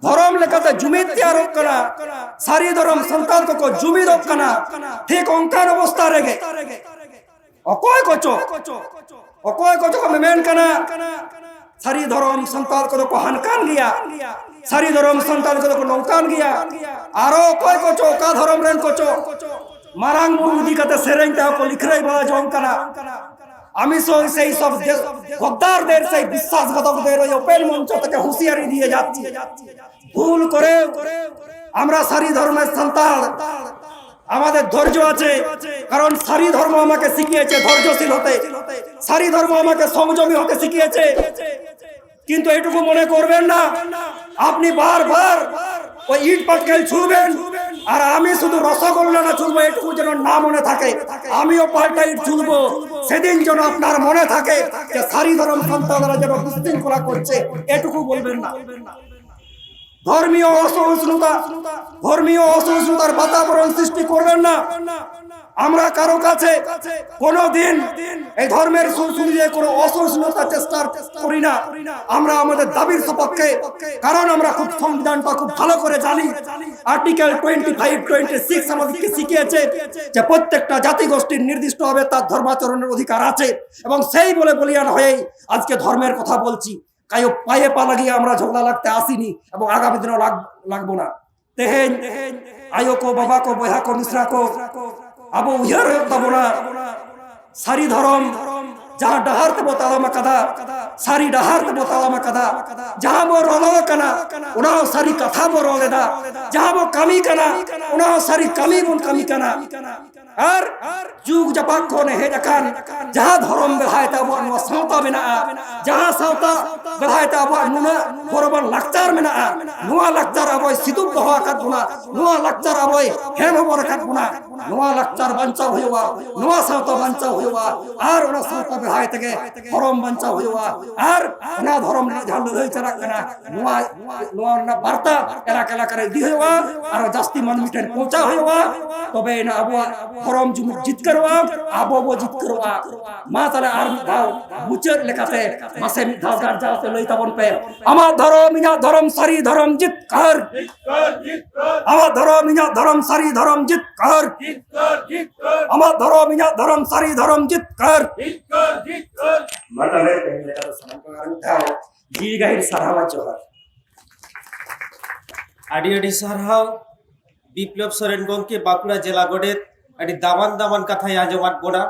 ᱫᱷᱚᱨᱚᱢ ᱞᱮᱠᱟᱛᱮ ᱡᱩᱢᱤᱫ ᱛᱮᱭᱟᱨᱚᱜ ᱠᱟᱱᱟ, ᱥᱟᱹᱨᱤ ᱫᱷᱚᱨᱚᱢ ᱥᱟᱱᱛᱟᱲ ᱠᱚᱠᱚ ᱡᱩᱢᱤᱫᱚᱜ ᱠᱟᱱᱟ᱾ ᱴᱷᱤᱠ ᱚᱱᱠᱟᱱ ᱚᱵᱚᱥᱛᱟ ᱨᱮᱜᱮ ᱚᱠᱚᱭ ᱠᱚᱪᱚ, ᱚᱠᱚᱭ ᱠᱚᱪᱚ ᱠᱚ ᱢᱮᱢᱮᱱ ᱠᱟᱱᱟ, ᱥᱟᱹᱨᱤ ᱫᱷᱚᱨᱚᱢ ᱥᱟᱱᱛᱟᱲ ᱠᱚᱫᱚ ᱠᱚ ᱦᱟᱱᱠᱟᱱ ᱜᱮᱭᱟ, ᱥᱟᱹᱨᱤ ᱫᱷᱚᱨᱚᱢ ᱥᱟᱱᱛᱟᱲ ᱠᱚᱫᱚ ᱠᱚ ᱱᱚᱝᱠᱟᱱ ᱜᱮᱭᱟ᱾ ᱟᱨᱚ ᱚᱠᱚᱭ ᱠᱚᱪᱚ, ᱚᱠᱟ ᱫᱷᱚᱨᱚᱢ ᱨᱮᱱ ᱠᱚᱪᱚ ᱢᱟᱨᱟᱝ ᱵᱩᱨᱩ ᱤᱫᱤ ᱠᱟᱛᱮ ᱥᱮᱨᱮᱧ ᱛᱮᱦᱚᱸ ᱠᱚ ᱞᱤᱠᱷᱨᱟᱹᱭ ᱵᱟᱲᱟ ᱡᱚᱝ ᱠᱟᱱᱟ। আমি সব সেই সব যে গদ্দারদের, সেই বিশ্বাসঘাতকদের ওই ওপেন মঞ্চ থেকে হুঁশিয়ারি দিয়ে যাচ্ছি, ভুল করেও আমরা সারি ধর্মের সন্তান, আমাদের ধৈর্য আছে, কারণ সারি ধর্ম আমাকে শিখিয়েছে ধৈর্যশীল হতে, সারি ধর্ম আমাকে সংযমী হতে শিখিয়েছে। কিন্তু এটুকু মনে করবেন না, আপনি বারবার ওই ইট পাটকেল ছুঁড়বেন আর আমি শুধু রসগোল্লাটা ছুঁড়বো, এটুকু যেন না মনে থাকে। আমিও পাল্টা ইট ছুঁড়বো, সেদিন যেন আপনার মনে থাকে যে সারি ধর্ম সন্তানরা যেন বিশৃঙ্খলা করছে, এটুকু বলবেন না। ধর্মীয় অসহিষ্ণুতা, ধর্মীয় অসহিষ্ণুতার বাতাবরণ সৃষ্টি করবেন না। আমরা কারো কাছে কোনো দিন এই ধর্মের সুরসুরি দিয়ে কোনো অসহিষ্ণুতা চেষ্টা করি না। আমরা আমাদের দাবির সপক্ষে, কারণ আমরা খুব সংবিধানটা খুব ভালো করে জানি। Article twenty five twenty six আমাদেরকে শিখিয়েছে যে প্রত্যেকটা জাতিগোষ্ঠীর নির্দিষ্টভাবে তার ধর্মাচরণের অধিকার আছে, এবং সেই বলে বলিয়ান হয়েই আজকে ধর্মের কথা বলছি। কায়ো পায়ে পা লাগিয়ে আমরা ঝগড়া লাগতে আসিনি এবং আগামী দিনও লাগ-, লাগবো না। ᱛᱮᱦᱮᱧ ᱟᱭᱳ ᱠᱚ, ᱵᱟᱵᱟ ᱠᱚ, ᱵᱚᱭᱦᱟ ᱠᱚ, ᱢᱤᱥᱨᱟ ᱠᱚ, ᱟᱵᱚ ᱩᱭᱦᱟᱹᱨ ᱦᱩᱭᱩᱜ ᱛᱟᱵᱚᱱᱟ, ᱥᱟᱹᱨᱤ ᱫᱷᱚᱨᱚᱢ ᱡᱟᱦᱟᱸ ᱰᱟᱦᱟᱨ ᱛᱮᱵᱚ ᱛᱟᱲᱟᱢ ᱟᱠᱟᱫᱟ, ᱥᱟᱹᱨᱤ ᱰᱟᱦᱟᱨ ᱛᱮᱵᱚ ᱛᱟᱲᱟᱢ ᱟᱠᱟᱫᱟ, ᱡᱟᱦᱟᱸ ᱵᱚ ᱨᱚᱲ ᱠᱟᱱᱟ, ᱚᱱᱟ ᱦᱚᱸ ᱥᱟᱹᱨᱤ ᱠᱟᱛᱷᱟ ᱵᱚ ᱨᱚᱲ ᱮᱫᱟ, ᱡᱟᱦᱟᱸ ᱵᱚ ᱠᱟᱹᱢᱤ ᱠᱟᱱᱟ, ᱚᱱᱟ ᱦᱚᱸ ᱥᱟᱹᱨᱤ ᱠᱟᱹᱢᱤ ᱵᱚᱱ ᱠᱟᱹᱢᱤ ᱠᱟᱱᱟ᱾ ᱟᱨ ᱡᱩᱜᱽ ᱡᱟᱯᱟᱜ ᱠᱷᱚᱱ ᱦᱮᱡ ᱟᱠᱟᱱ ᱡᱟᱦᱟᱸ ᱫᱷᱚᱨᱚᱢ ᱵᱮᱲᱦᱟᱭ ᱛᱮ ᱟᱵᱚᱣᱟᱜ ᱱᱚᱣᱟ ᱥᱟᱶᱛᱟ ᱢᱮᱱᱟᱜᱼᱟ, ᱡᱟᱦᱟᱸ ᱥᱟᱶᱛᱟ ᱵᱮᱲᱦᱟᱭ ᱛᱮ ᱟᱵᱚᱣᱟᱜ ᱱᱩᱱᱟᱹᱜ ᱜᱚᱨᱚᱵᱟᱱ ᱞᱟᱠᱪᱟᱨ ᱢᱮᱱᱟᱜᱼᱟ, ᱱᱚᱣᱟ ᱞᱟᱠᱪᱟᱨ ᱟᱵᱚᱭ ᱥᱤᱫᱩᱯ ᱫᱚᱦᱚ ᱟᱠᱟᱫ ᱵᱚᱱᱟ, ᱱᱚᱣᱟ ᱞᱟᱠᱪᱟᱨ ᱟᱵᱚᱭ ᱦᱮᱢ ᱦᱚᱵᱚᱨ ᱟᱠᱟᱫ ᱵᱚᱱᱟ᱾ ᱱᱚᱣᱟ ᱞᱟᱠᱪᱟᱨ ᱵᱟᱧᱪᱟᱣ ᱦᱩᱭᱩᱜᱼᱟ, ᱱᱚᱣᱟ ᱥᱟᱶᱛᱟ ᱵᱟᱧᱪᱟᱣ ᱦᱩᱭᱩᱜᱼᱟ, ᱟᱨ ᱚᱱᱟ ᱥᱟᱶᱛᱟ ᱵᱮᱲᱦᱟᱭ ᱛᱮᱜᱮ ᱫᱷᱚᱨᱚᱢ ᱵᱟᱧᱪᱟᱣ ᱦᱩᱭᱩᱜᱼᱟ, ᱟᱨ ᱚᱱᱟ ᱫᱷᱚᱨᱚᱢ ᱨᱮᱱᱟᱜ ᱡᱟᱦᱟᱸ ᱞᱟᱹᱲᱦᱟᱹᱭ ᱪᱟᱞᱟᱜ ᱠᱟᱱᱟ, ᱱᱚᱣᱟ, ᱱᱚᱣᱟ ᱨᱮᱱᱟᱜ ᱵᱟᱨᱛᱟ ᱮᱞᱟᱠᱟ ᱮᱞᱟᱠᱟ ᱨᱮ ᱤᱫᱤ ᱦᱩᱭᱩᱜᱼᱟ, ᱟᱨᱚ ᱡᱟᱹᱥᱛᱤ ᱢᱟᱹᱱᱢᱤ ᱴᱷᱮᱱ ᱯᱳᱸᱣᱪᱷᱟᱣ ᱦᱩᱭᱩᱜᱼᱟ, ᱛᱚᱵᱮᱭᱮᱱᱟ ᱟᱵᱚᱣᱟᱜ ᱫᱷᱚᱨᱚᱢ ᱡᱩᱢᱤᱫ ᱡᱤᱛᱠᱟᱹᱨᱚᱜᱼᱟ, ᱟᱵᱚ ᱵᱚ ᱡᱤᱛᱠᱟᱹᱨᱚᱜᱼᱟ᱾ ᱢᱟ ᱛᱟᱦᱞᱮ ᱟᱨ ᱢᱤᱫ ᱫᱷᱟᱣ ᱢᱩᱪᱟᱹᱫ ᱞᱮᱠᱟᱛᱮ ᱢᱟᱥᱮ ᱢᱤᱫ ᱫᱷᱟᱣ ᱜᱟᱨᱡᱟᱣ ᱛᱮ ᱞᱟᱹᱭ ᱛᱟᱵᱚᱱ ᱯᱮ, ᱟᱢᱟᱜ ᱫᱷᱚᱨᱚᱢ ᱤᱧᱟᱹᱜ ᱫᱷᱚᱨᱚᱢ ᱥᱟᱹᱨᱤ ᱫᱷᱚᱨᱚᱢ ᱡᱤᱛᱠᱟᱹᱨ᱾ ᱟᱢᱟᱜ ᱫᱷᱚᱨᱚᱢ ᱤᱧᱟᱹᱜ ᱫᱷᱚᱨᱚᱢ ᱥᱟᱹᱨᱤ ᱫᱷᱚᱨᱚᱢ ᱡᱤᱛᱠᱟᱹᱨ᱾ ᱟᱢᱟᱜ ᱫᱷᱚᱨᱚᱢ ᱤᱧᱟᱹᱜ ᱫᱷᱚᱨᱚᱢ ᱥᱟᱹᱨᱤ ᱫᱷᱚᱨᱚᱢ ᱡᱤᱛᱠᱟᱹᱨ᱾ ᱢᱟ ᱛᱟᱦᱞᱮ ᱛᱮᱦᱮᱧ ᱞᱮᱠᱟ ᱫᱚ ᱥᱟᱱᱟᱢ ᱠᱚ ᱟᱨ ᱢᱤᱫ ᱫᱷᱟᱣ ᱡᱤᱣᱤ ᱜᱟᱹᱦᱤᱨ ᱥᱟᱨᱦᱟᱣ ᱟᱨ ᱡᱚᱦᱟᱨ᱾ ᱟᱹᱰᱤ ᱟᱹᱰᱤ ᱥᱟᱨᱦᱟᱣ ᱵᱤᱯᱞᱚᱵ ᱥᱚᱨᱮᱱ ᱜᱚᱢᱠᱮ, ᱵᱟᱸᱠᱩᱲᱟ ᱡᱮᱞᱟ ᱜᱚᱰᱮᱛ, ᱟᱹᱰᱤ ᱫᱟᱢᱟᱱ ᱫᱟᱢᱟᱱ ᱠᱟᱛᱷᱟᱭ ᱟᱸᱡᱚᱢᱟᱫ ᱵᱚᱱᱟ᱾